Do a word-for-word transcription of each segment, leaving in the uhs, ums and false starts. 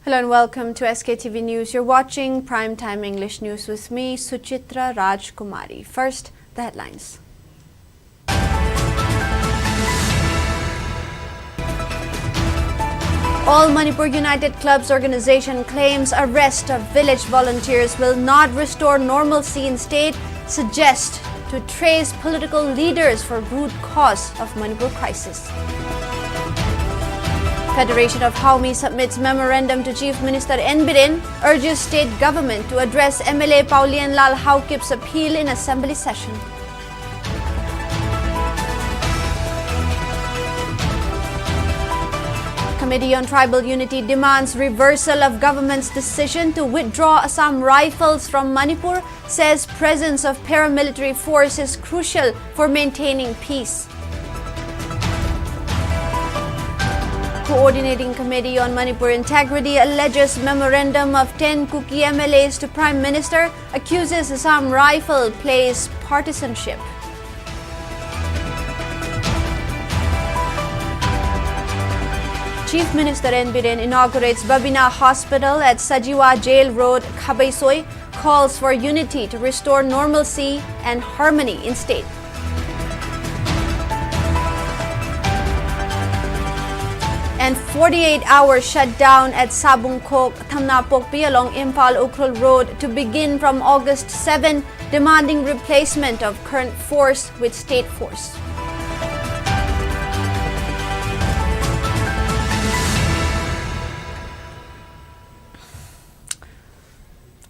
Hello and welcome to S K T V News. You're watching Prime Time English News with me, Suchitra Rajkumari. First, the headlines. All Manipur United Clubs organization claims arrest of village volunteers will not restore normalcy in state, suggests to trace political leaders for root cause of Manipur crisis. Federation of Haomi submits memorandum to Chief Minister N Biren, urges state government to address M L A Paolienlal Haokip's appeal in assembly session. Committee on Tribal Unity demands reversal of government's decision to withdraw Assam Rifles from Manipur, says presence of paramilitary force is crucial for maintaining peace. Coordinating Committee on Manipur Integrity alleges memorandum of ten Kuki M L As to Prime Minister, accuses Assam Rifle plays partisanship. Chief Minister N Biren inaugurates Babina Hospital at Sajiwa Jail Road, Khabaisoi, calls for unity to restore normalcy and harmony in state. And forty-eight hour shutdown at Sabungkhok, Thamnapokpi along Imphal Ukhrul Road to begin from August seven, demanding replacement of current force with state force.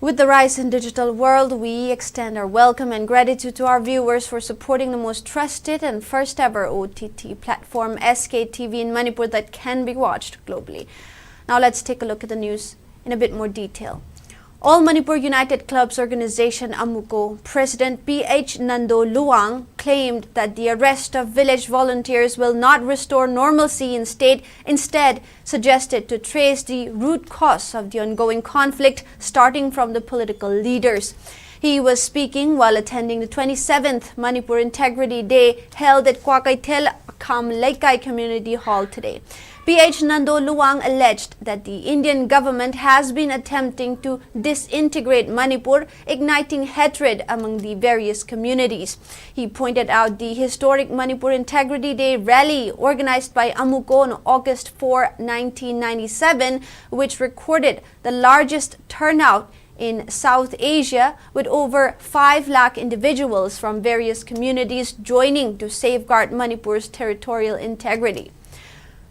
With the rise in digital world, we extend our welcome and gratitude to our viewers for supporting the most trusted and first ever O T T platform, S K T V in Manipur, that can be watched globally. Now let's take a look at the news in a bit more detail. All Manipur United Clubs Organization, AMUCO, President P H Nando Luang claimed that the arrest of village volunteers will not restore normalcy in state, instead suggested to trace the root cause of the ongoing conflict, starting from the political leaders. He was speaking while attending the twenty-seventh Manipur Integrity Day held at Kwakaithel Kham Leikai Community Hall today. P H Nando Luwang alleged that the Indian government has been attempting to disintegrate Manipur, igniting hatred among the various communities. He pointed out the historic Manipur Integrity Day rally organized by AMUCO on August fourth, nineteen ninety-seven, which recorded the largest turnout in South Asia, with over five lakh individuals from various communities joining to safeguard Manipur's territorial integrity.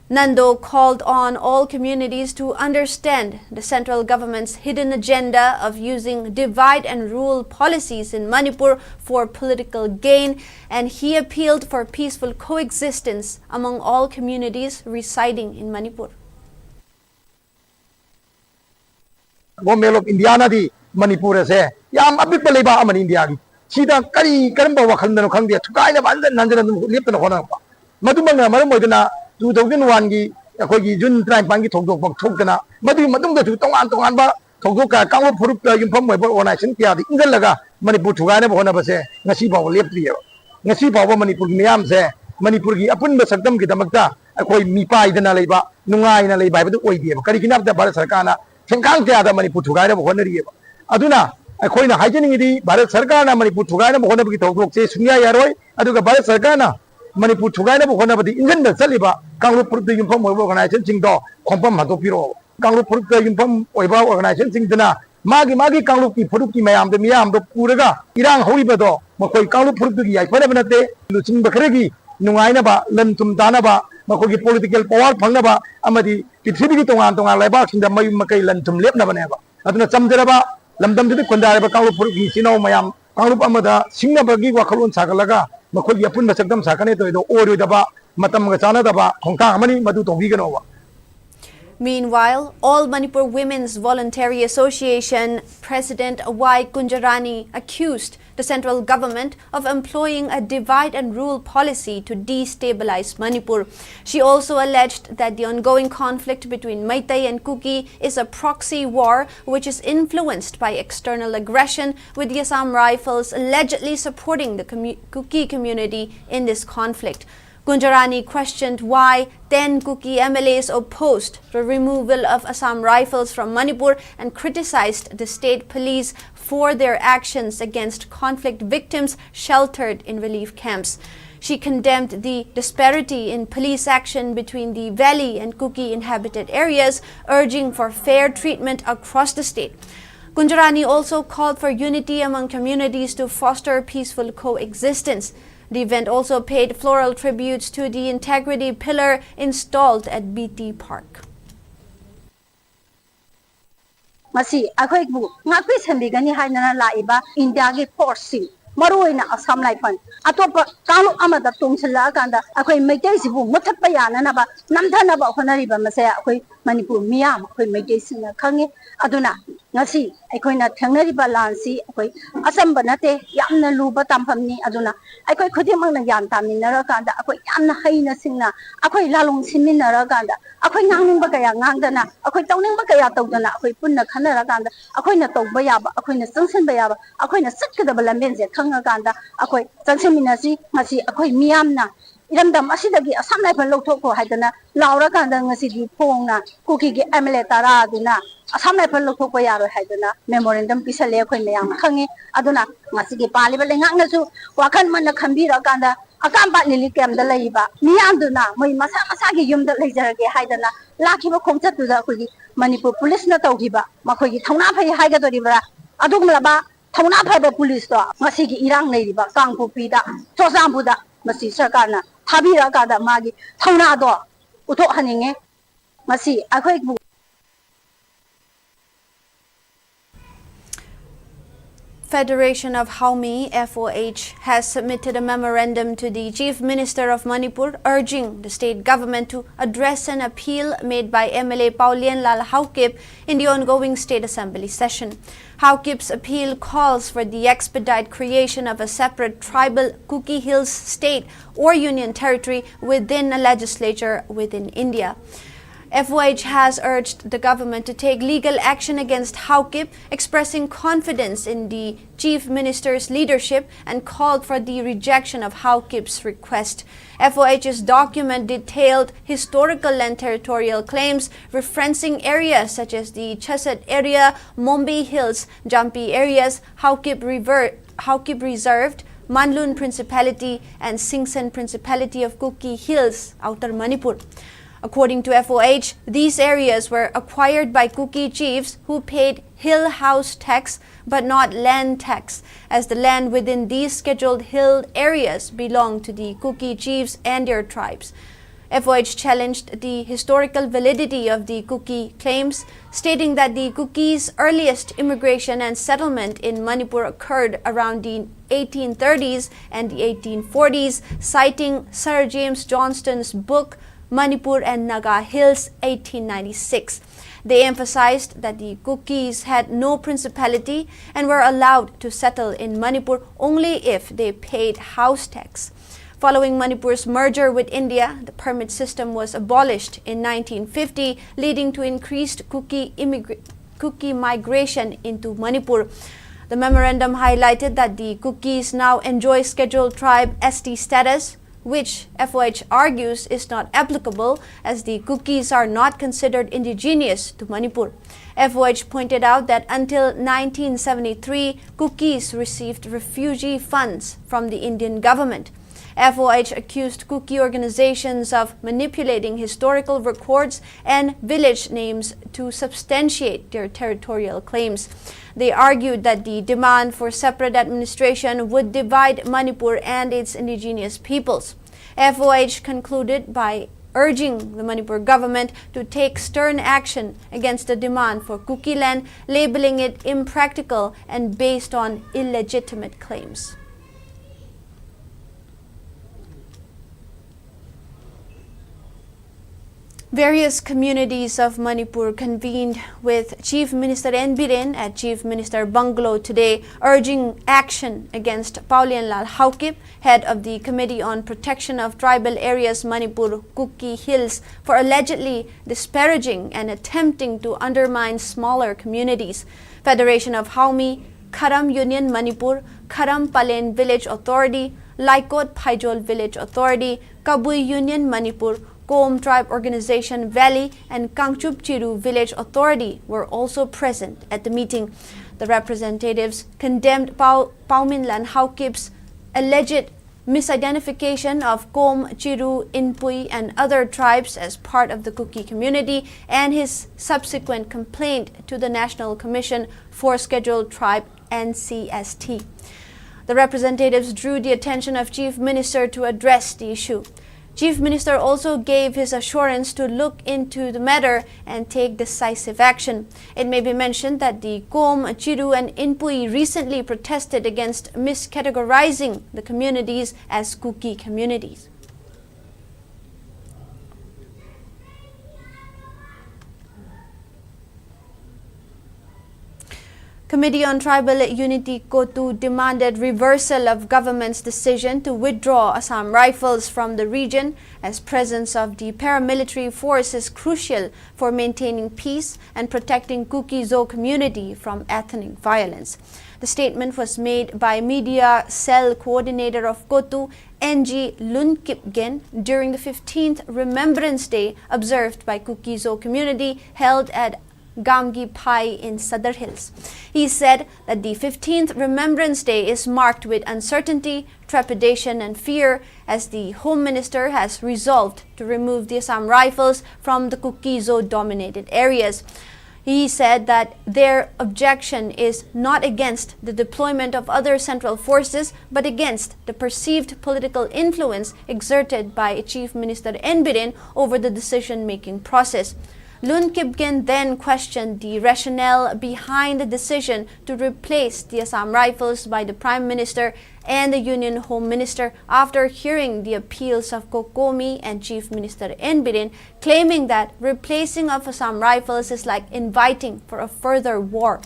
Nando called on all communities to understand the central government's hidden agenda of using divide and rule policies in Manipur for political gain, and he appealed for peaceful coexistence among all communities residing in Manipur. Government of India ꯅꯗꯤ ꯃꯅꯤꯄꯨꯔ ꯑꯁꯦ ꯌꯥꯝ ꯑꯄꯤꯛꯄ ꯂꯩꯕꯥꯛ ꯑꯃꯅꯤ ꯏꯟꯗꯤꯌꯥꯒꯤ꯫ ꯁꯤꯗ ꯀꯔꯤ ꯀꯔꯝꯕ ꯋꯥꯈꯜꯗꯅꯣ ꯈꯪꯗꯦ, ꯊꯨꯒꯥꯏꯅꯕ ꯍꯟꯖꯟ ꯍꯟꯖꯟ ꯑꯗꯨꯝ ꯂꯦꯞꯇꯅ ꯍꯣꯠꯅꯔꯛꯄ꯫ ꯃꯗꯨꯃꯛꯅ ꯃꯔꯝ ꯑꯣꯏꯗꯨꯅ two thousand one ꯒꯤ ꯑꯩꯈꯣꯏꯒꯤ June ꯇꯔꯥꯅꯤꯄꯥꯟꯒꯤ ꯊꯧꯗꯣꯛ ꯄꯥꯡꯊꯣꯛꯇꯅ ꯃꯗꯨꯒꯤ ꯃꯇꯨꯡꯗꯁꯨ ꯇꯣꯉꯥꯟ ꯇꯣꯉꯥꯟꯕ ꯊꯧꯗꯣꯛ ꯀꯌꯥ, ꯀꯥꯡꯂꯨꯞ ꯐꯨꯔꯨꯞꯇ ꯌꯨꯝꯐꯝ ꯑꯣꯏꯕ organization ꯀꯌꯥꯗ ꯏꯟꯖꯜꯂꯒ ꯃꯅꯤꯄꯨꯔ ꯊꯨꯒꯥꯏꯅꯕ ꯍꯣꯠꯅꯕꯁꯦ ꯉꯁꯤ ꯐꯥꯎꯕ ꯂꯦꯞꯇ꯭ꯔꯤꯑꯕ꯫ ꯉꯁꯤ ꯐꯥꯎꯕ ꯃꯅꯤꯄꯨꯔꯒꯤ ꯃꯤꯌꯥꯝꯁꯦ ꯃꯅꯤꯄꯨꯔꯒꯤ ꯑꯄꯨꯟꯕ ꯁꯛꯇꯝꯒꯤꯗꯃꯛꯇ ꯑꯩꯈꯣꯏ ꯃꯤꯄꯥꯏꯗꯅ ꯂꯩꯕ, ꯅꯨꯡꯉꯥꯏꯅ ꯂꯩꯕ ꯍꯥꯏꯕꯗꯨ ꯑꯣꯏꯗꯦꯕ꯫ ꯀꯔꯤꯒꯤꯅꯣ ꯍꯥꯏꯕꯗ ꯚꯥꯔꯠ ꯁꯔꯀꯥꯔꯅ ꯊꯦꯡꯈꯥꯡ ꯀꯌꯥꯗ ꯃꯅꯤꯄꯨꯔ ꯊꯨꯒꯥꯏꯅꯕ ꯍꯣꯠꯅꯔꯤꯑꯕ꯫ ꯑꯗꯨꯅ ꯑꯩꯈꯣꯏꯅ ꯍꯥꯏꯖꯅꯤꯡꯉꯤꯗꯤ ꯚꯥꯔꯠ ꯁꯔꯀꯥꯔꯅ ꯃꯅꯤꯄꯨꯔ ꯊꯨꯒꯥꯏꯅꯕ ꯍꯣꯠꯅꯕꯒꯤ ꯊꯧꯗꯣꯛꯁꯦ ꯁꯨꯡꯌꯥ ꯌꯥꯔꯣꯏ꯫ ꯑꯗꯨꯒ ꯚꯥꯔꯠ ꯁꯔꯀꯥꯔꯅ ꯃꯅꯤꯄꯨꯔ ꯊꯨꯒꯥꯏꯅꯕ ꯍꯣꯠꯅꯕꯗ ꯏꯟꯖꯟꯗ ꯆꯠꯂꯤꯕ ꯀꯥꯡꯂꯨꯞ ꯐꯨꯔꯨꯞꯇ ꯌꯨꯝꯐꯝ ꯑꯣꯏꯕ organization ꯁꯤꯡꯗꯣ ꯈꯣꯡꯐꯝ ꯍꯟꯗꯣꯛꯄꯤꯔꯛꯑꯣ꯫ ꯀꯥꯡꯂꯨꯞ ꯐꯨꯔꯨꯞꯇ ꯌꯨꯝꯐꯝ ꯑꯣꯏꯕ organization ꯁꯤꯡꯗꯨꯅ ꯃꯥꯒꯤ ꯃꯥꯒꯤ ꯀꯥꯡꯂꯨꯞꯀꯤ ꯐꯨꯔꯨꯞꯀꯤ ꯃꯌꯥꯝꯗꯣ, ꯃꯤꯌꯥꯝꯗꯣ ꯄꯨꯔꯒ ꯏꯔꯥꯡ ꯍꯧꯔꯤꯕꯗꯣ ꯃꯈꯣꯏ ꯀꯥꯡꯂꯨꯞ ꯐꯨꯔꯨꯞꯇꯨꯒꯤ ꯌꯥꯏꯐꯅꯕ ꯅꯠꯇꯦ꯫ ꯂꯨꯆꯤꯡꯕ ꯈꯔꯒꯤ ꯅꯨꯡꯉꯥꯏꯅꯕ, ꯂꯟ ꯊꯨꯝ ꯇꯥꯅꯕ, ꯃꯈꯣꯏꯒꯤ political power ꯐꯪꯅꯕ ꯑꯃꯗꯤ ꯄ꯭ꯔꯤꯊꯤꯕꯤꯒꯤ ꯇꯣꯉꯥꯟ ꯇꯣꯉꯥꯟ ꯂꯩꯕꯥꯛꯁꯤꯡꯗ ꯃꯌꯨꯝ ꯃꯀꯩ ꯂꯟ ꯊꯨꯝ ꯂꯦꯞꯅꯕꯅꯦꯕ꯫ ꯑꯗꯨꯅ ꯆꯝꯖꯔꯕ ꯂꯝꯗꯝꯁꯤꯗ ꯈꯨꯟꯗꯥꯔꯤꯕ ꯀꯥꯡꯂꯨꯞ ꯐꯨꯔꯨꯞꯀꯤ ꯏꯆꯤꯟ ꯏꯅꯥꯎ ꯃꯌꯥꯝ ꯀꯥꯡꯂꯨꯞ ꯑꯃꯗ ꯁꯤꯡꯅꯕꯒꯤ ꯋꯥꯈꯜꯂꯣꯟ ꯁꯥꯒꯠꯂꯒ ꯃꯈꯣꯏꯒꯤ ꯑꯄꯨꯟꯕ ꯁꯛꯇꯝ ꯁꯥꯒꯠꯀꯅꯤ ꯇꯧꯔꯤꯗꯣ ꯑꯣꯏꯔꯣꯏꯗꯕ, ꯃꯇꯝꯒ ꯆꯥꯟꯅꯗꯕ ꯈꯣꯡꯊꯥꯡ ꯑꯃꯅꯤ, ꯃꯗꯨ ꯇꯧꯕꯤꯒꯅꯣꯕ꯫ Meanwhile, All Manipur Women's Voluntary Association President Y Kunjarani accused the central government of employing a divide and rule policy to destabilize Manipur. She also alleged that the ongoing conflict between Meitei and Kuki is a proxy war which is influenced by external aggression, with the Assam Rifles allegedly supporting the commu- Kuki community in this conflict. Gunjarani questioned why ten Kuki M L As opposed the removal of Assam Rifles from Manipur and criticized the state police for their actions against conflict victims sheltered in relief camps. She condemned the disparity in police action between the valley and Kuki inhabited areas, urging for fair treatment across the state. Gunjarani also called for unity among communities to foster peaceful coexistence. The event also paid floral tributes to the integrity pillar installed at B T Park. ꯃꯁꯤ ꯑꯩꯈꯣꯏꯕꯨ ꯉꯥꯛꯄꯤ ꯁꯦꯟꯕꯤꯒꯅꯤ ꯍꯥꯏꯗꯅ ꯂꯥꯛꯏꯕ ꯏꯟꯗꯤꯌꯥꯒꯤ ꯐꯣꯔꯁꯁꯤꯡ, ꯃꯔꯨꯑꯣꯏꯅ Assam rifle, ꯑꯇꯣꯞꯄ ꯀꯥꯡꯂꯨꯞ ꯑꯃꯗ ꯇꯣꯡꯁꯤꯜꯂꯛꯑꯀꯥꯟꯗ ꯑꯩꯈꯣꯏ ꯃꯩꯇꯩꯁꯤꯕꯨ ꯃꯨꯊꯠꯄ ꯌꯥꯅꯅꯕ, ꯅꯝꯊꯅꯕ ꯍꯣꯠꯅꯔꯤꯕ ꯃꯁꯦ ꯑꯩꯈꯣꯏ ꯃꯅꯤꯄꯨꯔ ꯃꯤꯌꯥꯝ, ꯑꯩꯈꯣꯏ ꯃꯩꯇꯩꯁꯤꯡꯅ ꯈꯪꯉꯤ꯫ ꯑꯗꯨꯅ ꯉꯁꯤ ꯑꯩꯈꯣꯏꯅ ꯊꯦꯡꯅꯔꯤꯕ ꯂꯥꯟꯁꯤ ꯑꯩꯈꯣꯏ ꯑꯆꯝꯕ ꯅꯠꯇꯦ, ꯌꯥꯝꯅ ꯂꯨꯕ ꯇꯥꯟꯐꯝꯅꯤ꯫ ꯑꯗꯨꯅ ꯑꯩꯈꯣꯏ ꯈꯨꯗꯤꯡꯃꯛꯅ ꯒ꯭ꯌꯥꯟ ꯇꯥꯃꯤꯟꯅꯔꯀꯥꯟꯗ, ꯑꯩꯈꯣꯏ ꯌꯥꯝꯅ ꯍꯩꯅ ꯁꯤꯡꯅ ꯑꯩꯈꯣꯏ ꯂꯥꯂꯣꯡ ꯁꯤꯟꯃꯤꯟꯅꯔꯀꯥꯟꯗ, ꯑꯩꯈꯣꯏ ꯉꯥꯡꯅꯤꯡꯕ ꯀꯌꯥ ꯉꯥꯡꯗꯅ, ꯑꯩꯈꯣꯏ ꯇꯧꯅꯤꯡꯕ ꯀꯌꯥ ꯇꯧꯗꯅ, ꯑꯩꯈꯣꯏ ꯄꯨꯟꯅ ꯈꯟꯅꯔꯀꯥꯟꯗ ꯑꯩꯈꯣꯏꯅ ꯇꯧꯕ ꯌꯥꯕ, ꯑꯩꯈꯣꯏꯅ ꯆꯪꯁꯤꯟꯕ ꯌꯥꯕ, ꯑꯩꯈꯣꯏꯅ ꯆꯠꯀꯗꯕ ꯂꯝꯕꯦꯟꯁꯦ ꯈꯪꯉꯀꯥꯟꯗ ꯑꯩꯈꯣꯏ ꯆꯪꯁꯤꯟꯃꯤꯟꯅꯁꯤ꯫ ꯉꯁꯤ ꯑꯩꯈꯣꯏ ꯃꯤꯌꯥꯝꯅ ꯏꯔꯝꯗꯝ ꯑꯁꯤꯗꯒꯤ ꯑꯁꯥꯝ ꯔꯥꯏꯐꯜ ꯂꯧꯊꯣꯛꯈꯣ ꯍꯥꯏꯗꯅ ꯂꯥꯎꯔꯀꯥꯟꯗ ꯉꯁꯤꯗꯤ ꯐꯣꯡꯅ ꯀꯨꯀꯤꯒꯤ ꯑꯦꯝ ꯑꯦꯜ ꯑꯦ ꯇꯔꯥ ꯑꯗꯨꯅ ꯑꯁꯥꯝ ꯔꯥꯏꯐꯜ ꯂꯧꯊꯣꯛꯄ ꯌꯥꯔꯣꯏ ꯍꯥꯏꯗꯅ ꯃꯦꯃꯣꯔꯦꯟꯗꯝ ꯄꯤꯁꯜꯂꯦ꯫ ꯑꯩꯈꯣꯏ ꯃꯌꯥꯝꯅ ꯈꯪꯉꯤ꯫ ꯑꯗꯨꯅ ꯉꯁꯤꯒꯤ ꯄꯥꯜꯂꯤꯕ ꯂꯩꯉꯥꯛꯅꯁꯨ ꯋꯥꯈꯜ ꯃꯨꯟꯅ ꯈꯟꯕꯤꯔꯀꯥꯟꯗ ꯑꯀꯥꯝꯄꯥꯠ ꯂꯤꯂꯤ ꯀꯦꯝꯗ ꯂꯩꯔꯤꯕ ꯃꯤꯌꯥꯝꯗꯨꯅ ꯃꯣꯏ ꯃꯁꯥ ꯃꯁꯥꯒꯤ ꯌꯨꯝꯗ ꯂꯩꯖꯔꯒꯦ ꯍꯥꯏꯗꯅ ꯂꯥꯛꯈꯤꯕ ꯈꯣꯡꯆꯠꯇꯨꯗ ꯑꯩꯈꯣꯏꯒꯤ ꯃꯅꯤꯄꯨꯔ ꯄꯨꯂꯤꯁꯅ ꯇꯧꯈꯤꯕ ꯃꯈꯣꯏꯒꯤ ꯊꯧꯅꯥ ꯐꯩ ꯍꯥꯏꯒꯗꯣꯔꯤꯕ꯭ꯔꯥ, ꯑꯗꯨꯒꯨꯝꯂꯕ ꯊꯧꯅꯥ ꯐꯕ ꯄꯨꯂꯤꯁꯇꯣ ꯉꯁꯤꯒꯤ ꯏꯔꯥꯡ ꯂꯩꯔꯤꯕ ꯀꯥꯡꯄꯣꯛꯄꯤꯗ, ꯆꯨꯔꯆꯥꯟꯄꯨꯔꯗ ꯃꯁꯤ ꯁꯔꯀꯥꯔꯅ ꯊꯥꯕꯤꯔꯛꯑꯀꯥꯟꯗ ꯃꯥꯒꯤ ꯊꯧꯅꯥꯗꯣ ꯎꯠꯊꯣꯛꯍꯟꯅꯤꯡꯉꯤ꯫ ꯃꯁꯤ ꯑꯩꯈꯣꯏꯕꯨ Federation of Haomi, F O H, has submitted a memorandum to the Chief Minister of Manipur urging the state government to address an appeal made by M L A Paolienlal Haokip in the ongoing State Assembly session. Haokip's appeal calls for the expedite creation of a separate tribal Kuki Hills state or union territory within a legislature within India. F O H has urged the government to take legal action against Haokip, expressing confidence in the Chief Minister's leadership and called for the rejection of Haokip's request. F O H's document detailed historical and territorial claims, referencing areas such as the Chasad area, Mombi Hills, Jampi areas, Haokip River, Haokip Reserved, Manlun Principality, and Singsen Principality of Kuki Hills, Outer Manipur. According to F O H, these areas were acquired by Kuki chiefs who paid hill house tax but not land tax, as the land within these scheduled hill areas belong to the Kuki chiefs and their tribes. F O H challenged the historical validity of the Kuki claims, stating that the Kukis' earliest immigration and settlement in Manipur occurred around the eighteen thirties and the eighteen forties, citing Sir James Johnston's book Manipur and Naga Hills, eighteen ninety-six. They emphasized that the Kukis had no principality and were allowed to settle in Manipur only if they paid house tax. Following Manipur's merger with India, the permit system was abolished in nineteen fifty, leading to increased Kuki, immigra- Kuki migration into Manipur. The memorandum highlighted that the Kukis now enjoy Scheduled Tribe S T status, which F O H argues is not applicable as the Kukis are not considered indigenous to Manipur. F O H pointed out that until nineteen seventy-three, Kukis received refugee funds from the Indian government. F O H accused Kuki organizations of manipulating historical records and village names to substantiate their territorial claims. They argued that the demand for separate administration would divide Manipur and its indigenous peoples. F O H concluded by urging the Manipur government to take stern action against the demand for Kuki land, labeling it impractical and based on illegitimate claims. Various communities of Manipur convened with Chief Minister N Biren at Chief Minister Bungalow today, urging action against Paolienlal Haokip, head of the Committee on Protection of Tribal Areas Manipur, Kuki Hills, for allegedly disparaging and attempting to undermine smaller communities. Federation of Haomi, Kharam Union Manipur, Kharam Palen Village Authority, Laikot Phaijol Village Authority, Kabui Union Manipur, Kom Tribe Organization Valley, and Kangchup Chiru Village Authority were also present at the meeting. The representatives condemned Pau, Paominlan Haokip's alleged misidentification of Kom, Chiru, Inpui, and other tribes as part of the Kuki community and his subsequent complaint to the National Commission for Scheduled Tribe, N C S T. The representatives drew the attention of Chief Minister to address the issue. Chief Minister also gave his assurance to look into the matter and take decisive action. It may be mentioned that the Kom, Chiru, and Inpui recently protested against miscategorizing the communities as Kuki communities. Committee on Tribal Unity, COTU, demanded reversal of government's decision to withdraw Assam Rifles from the region, as presence of the paramilitary force is crucial for maintaining peace and protecting Kuki-Zo community from ethnic violence. The statement was made by media cell coordinator of COTU, N G Lunkipgen, during the fifteenth Remembrance Day observed by Kuki-Zo community held at Gamgi Phai in Sadar Hills. He said that the fifteenth Remembrance Day is marked with uncertainty, trepidation, and fear, as the Home Minister has resolved to remove the Assam Rifles from the Kuki-Zo dominated areas. He said that their objection is not against the deployment of other central forces, but against the perceived political influence exerted by Chief Minister N Biren over the decision-making process. Lun Kipgen then questioned the rationale behind the decision to replace the Assam Rifles by the Prime Minister and the Union Home Minister after hearing the appeals of COCOMI and Chief Minister N Biren, claiming that replacing of Assam Rifles is like inviting for a further war.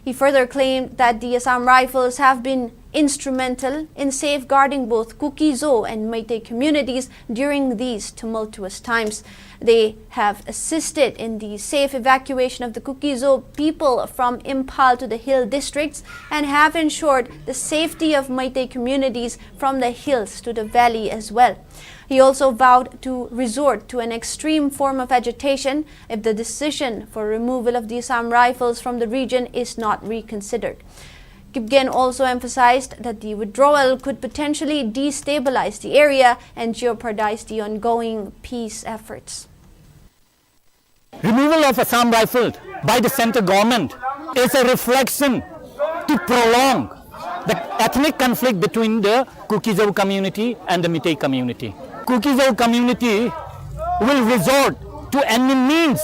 He further claimed that the Assam Rifles have been instrumental in safeguarding both Kuki-Zo and Meitei communities during these tumultuous times. They have assisted in the safe evacuation of the Kuki-Zo people from Imphal to the hill districts and have ensured the safety of Meitei communities from the hills to the valley as well. He also vowed to resort to an extreme form of agitation if the decision for removal of the Assam Rifles from the region is not reconsidered. Kipgen also emphasized that the withdrawal could potentially destabilize the area and jeopardize the ongoing peace efforts. Removal of Assam Rifle by the centre government is a reflection to prolong the ethnic conflict between the Kuki-Zo community and the Meitei community. Kuki-Zo community will resort to any means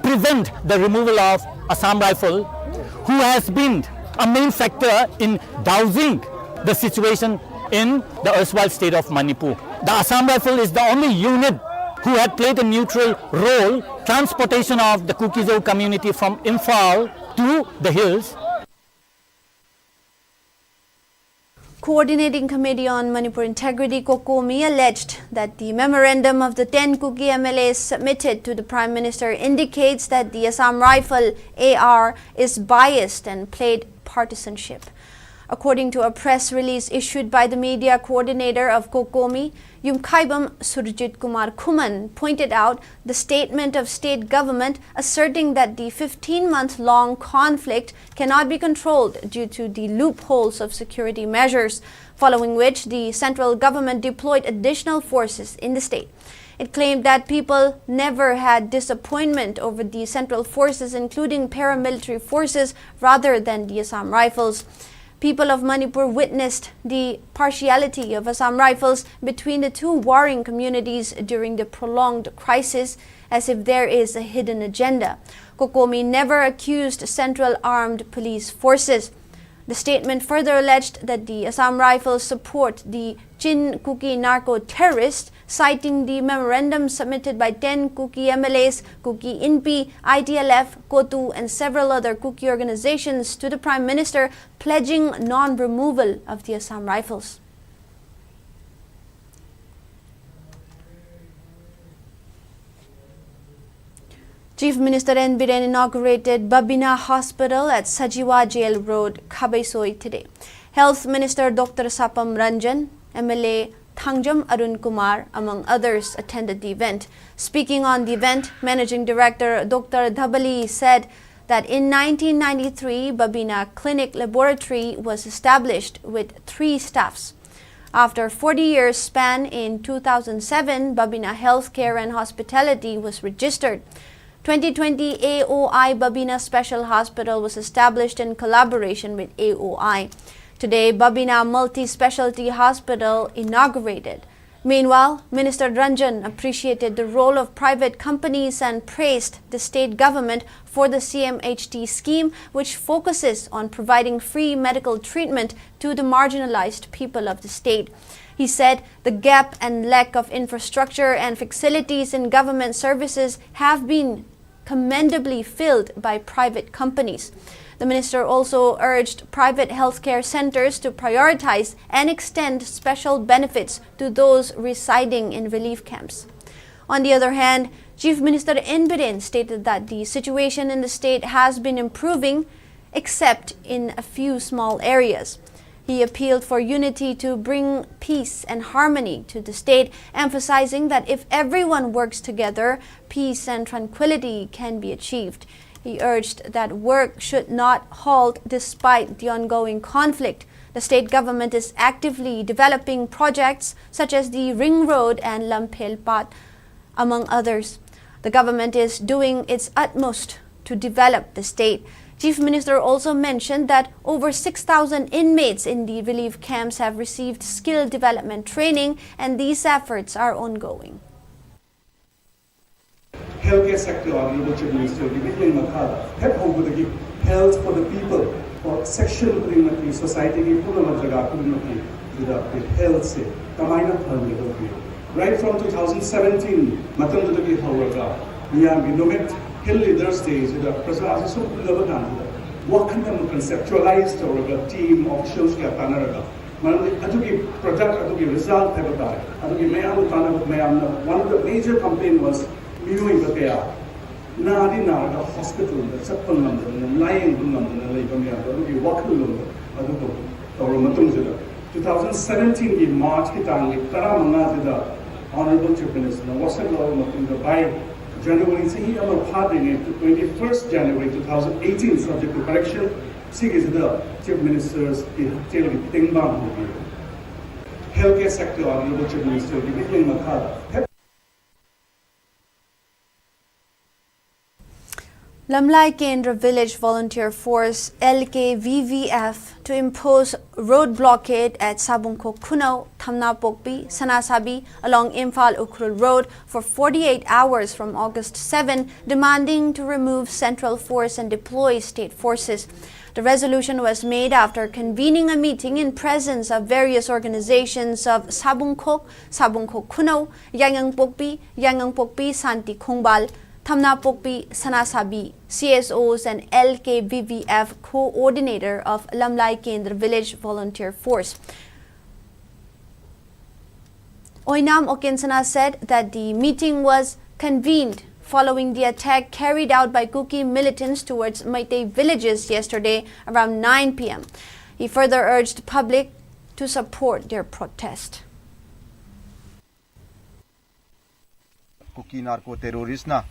prevent the removal of Assam Rifle, who has been a main factor in dousing the situation in the erstwhile state of Manipur. The Assam Rifle is the only unit who had played a neutral role transportation of the Kuki-Zo community from Imphal to the hills. Coordinating Committee on Manipur Integrity, COCOMI, alleged that the memorandum of the ten Kuki M L As submitted to the Prime Minister indicates that the Assam Rifle, A R, is biased and played partisanship. According to a press release issued by the media coordinator of COCOMI, Yumkhaibam Surjit Kumar Khuman pointed out the statement of state government asserting that the fifteen-month-long conflict cannot be controlled due to the loopholes of security measures, following which the central government deployed additional forces in the state. It claimed that people never had disappointment over the central forces, including paramilitary forces, rather than the Assam Rifles. People of Manipur witnessed the partiality of Assam Rifles between the two warring communities during the prolonged crisis, as if there is a hidden agenda. COCOMI never accused Central Armed Police Forces. The statement further alleged that the Assam Rifles support the Chin Kuki narco-terrorists, citing the memorandum submitted by ten Kuki M L As, Kuki Inpi, I T L F, COTU, and several other Kuki organizations to the Prime Minister, pledging non-removal of the Assam Rifles. Chief Minister N Biren inaugurated Babina Hospital at Sajiwa Jail Road, Khabaisoi today. Health Minister Doctor Sapam Ranjan, M L A Thangjam Arun Kumar, among others, attended the event. Speaking on the event, Managing Director Doctor Dhabali said that in nineteen ninety-three, Babina Clinic Laboratory was established with three staffs. After forty years span, in two thousand seven, Babina Healthcare and Hospitality was registered. Twenty twenty A O I Babina Special Hospital was established in collaboration with A O I. Today, Babina Multi-Specialty Hospital inaugurated. Meanwhile, Minister Ranjan appreciated the role of private companies and praised the state government for the C M H T scheme, which focuses on providing free medical treatment to the marginalized people of the state. He said the gap and lack of infrastructure and facilities in government services have been commendably filled by private companies. The minister also urged private healthcare centers to prioritize and extend special benefits to those residing in relief camps. On the other hand, Chief Minister N Biren stated that the situation in the state has been improving, except in a few small areas. He appealed for unity to bring peace and harmony to the state, emphasizing that if everyone works together, peace and tranquility can be achieved. He urged that work should not halt despite the ongoing conflict. The state government is actively developing projects such as the Ring Road and Lamphel Path, among others. The government is doing its utmost to develop the state. Chief Minister also mentioned that over six thousand inmates in the relief camps have received skill development training, and these efforts are ongoing. Health care sector, Honorable Chief Minister ꯒꯤ ꯃꯤꯠꯌꯦꯡ ꯃꯈꯥꯗ ꯍꯦꯛ ꯍꯧꯕꯗꯒꯤ health for the people, or section ꯈꯨꯗꯤꯡꯃꯛꯀꯤ, society ꯒꯤ ꯄꯨꯝꯅꯃꯛ ꯖꯒꯥ ꯈꯨꯗꯤꯡꯃꯛꯀꯤ ꯁꯤꯗ ꯑꯩꯈꯣꯏ health ꯁꯦ ꯀꯃꯥꯏꯅ ꯐꯍꯟꯒꯗꯧꯒꯦ? Right from two thousand seventeen ꯃꯇꯝꯗꯨꯗꯒꯤ ꯍꯧꯔꯒ ꯃꯤꯌꯥꯝꯒꯤ ꯅꯨꯃꯤꯠ, Hill Leaders Day ꯁꯤꯗ ꯄ꯭ꯔꯖꯥꯁꯦ ꯁꯨꯝ ꯄꯨꯜꯂꯕ ꯀꯥꯟꯁꯤꯗ ꯋꯥꯈꯜ ꯑꯃ conceptualize ꯇꯧꯔꯒ team officials ꯀꯌꯥ ꯇꯥꯟꯅꯔꯒ, ꯃꯔꯝꯗꯤ ꯑꯗꯨꯒꯤ product, ꯑꯗꯨꯒꯤ result ꯍꯥꯏꯕ ꯇꯥꯔꯦ, ꯑꯗꯨꯒꯤ ꯃꯌꯥꯝꯗꯣ ꯇꯥꯟꯅꯕ ꯃꯌꯥꯝꯅ one of the major complaint was ꯃꯤꯑꯣꯏꯕ ꯀꯌꯥ ꯅꯥꯗꯤ ꯅꯥꯔꯒ hospital ꯗ ꯆꯠꯄ ꯉꯝꯗꯗꯅ, ꯂꯥꯌꯦꯡꯕ ꯉꯝꯗꯅ ꯂꯩꯕ ꯃꯌꯥꯝꯗꯣ, ꯑꯗꯨꯒꯤ ꯋꯥꯈꯜꯂꯣꯟꯗꯣ ꯑꯗꯨꯕꯨ ꯇꯧꯔ ꯃꯇꯨꯡꯁꯤꯗ two thousand seventeen ꯒꯤ March ꯀꯤ ꯇꯥꯡ ꯇꯔꯥꯃꯉꯥꯁꯤꯗ Honorable Chief Minister ꯅ ꯋꯥꯁꯛ ꯂꯧꯔꯕ ꯃꯇꯨꯡꯗ by January, ꯆꯍꯤ ꯑꯃ ꯐꯥꯗ꯭ꯔꯤꯉꯩ, twenty-first January two thousand eighteen, subject to correction, ꯁꯤꯒꯤꯁꯤꯗ Chief Minister ꯒꯤ ꯍꯛꯁꯦꯜꯒꯤ ꯇꯦꯡꯕꯥꯡ ꯍꯧꯕꯤꯔꯦ꯫ Health care sector, Honorable Chief Minister ꯒꯤ ꯃꯤꯠꯌꯦꯡ ꯃꯈꯥꯗ Lamlai Kendra Village Volunteer Force, L K V V F, to impose road blockade at Sabungkhok Khunou, Thamnapokpi, Sanasabi along Imphal Ukhrul Road for forty-eight hours from August seven, demanding to remove central force and deploy state forces. The resolution was made after convening a meeting in presence of various organizations of Sabungkhok, Sabungkhok Khunou, Yaingangpokpi, Yaingangpokpi Santi Khongbal, Thamnapokpi Sanasabi, C S Os and L K V V F coordinator of Lamlai Kendra Village Volunteer Force. Oinam Okensana said that the meeting was convened following the attack carried out by Kuki militants towards Meitei villages yesterday around nine p m. He further urged the public to support their protest. Kuki narco ꯇꯦꯔꯣꯔꯤꯁꯅ